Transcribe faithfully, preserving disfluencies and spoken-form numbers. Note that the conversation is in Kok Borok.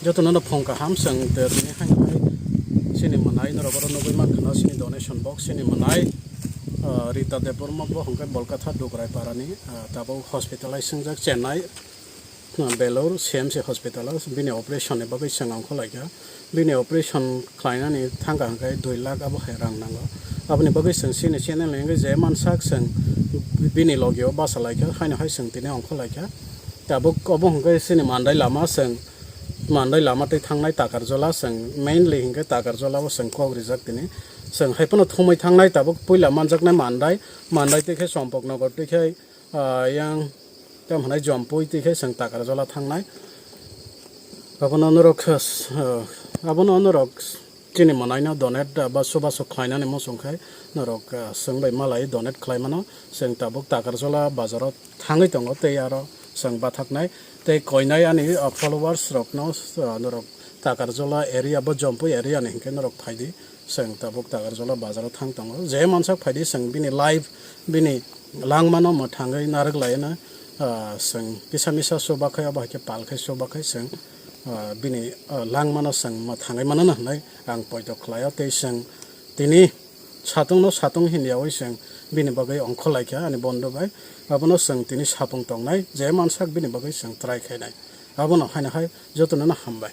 Jotono no phung kaham, chwng tini hai hai chini mwnai norok oro nugwi mankha, chini donation box chini mwnai, ah, Rita Debbarma bo hwnkhe Bolkatha Dugrai parani, ah, tabuk hospitalize wngjak Chennai, ah, Belur C M C hospital o bini operation ni bagwi chwng ongkhorlaikha. Bini operation khlainani thangkha hwnkhe dui lakh abo hai rang nango. Aboni bagwi chwng chini channel ni wngwi je mansak chwng bini logi o bachalaikha, haino hai chwng tini ongkhorlaikha. Tabuk obo hwnkhe chini Mandai lama chwng Mandai lama tei thangnai Takarjola, chwng mainly hinkhe Takarjola o chwng kok rijak tini. Chwng hai phano thumwi thangnai tabuk puila manjaknai Mandai, Mandai tei khe Chompoknogor tei khe, ah, yang tamo hwnai Jompui tei khe chwng Takarjola thangnai. Abono norok, ah, abono norok chini mwnaino donate ba chubachu khlainani muchung khai norok, ah, chwng bai malai donate khlai mano. Chwng tabuk Takarjola bazaro thangwi tongo tei aro chwng bathaknai tei koinai ani, ah, followers rokno, ah, norok Takarjola area bo Jompui area ni hinkhe norok phaidi, chwng tabuk Takarjola bazaro thang tongo. Je mansak phaidi chwng bini live, bini langmano mwthangwi narwk laino, ah, chwng kisa misa chubakhai abo hai khe pal khai chubakhai chwng, ah, bini, ah, langmano chwng mwthangwi mano hwnwi ang poito khlaio tei chwng tini Satungno satung hinyawi chwng bini bagwi ongkhorlaikha ani bondo bai. Abono chwng tini sapung tongnai, je mansak bini bagwi chwng try khainai. Abono haino hai jotono no hambai.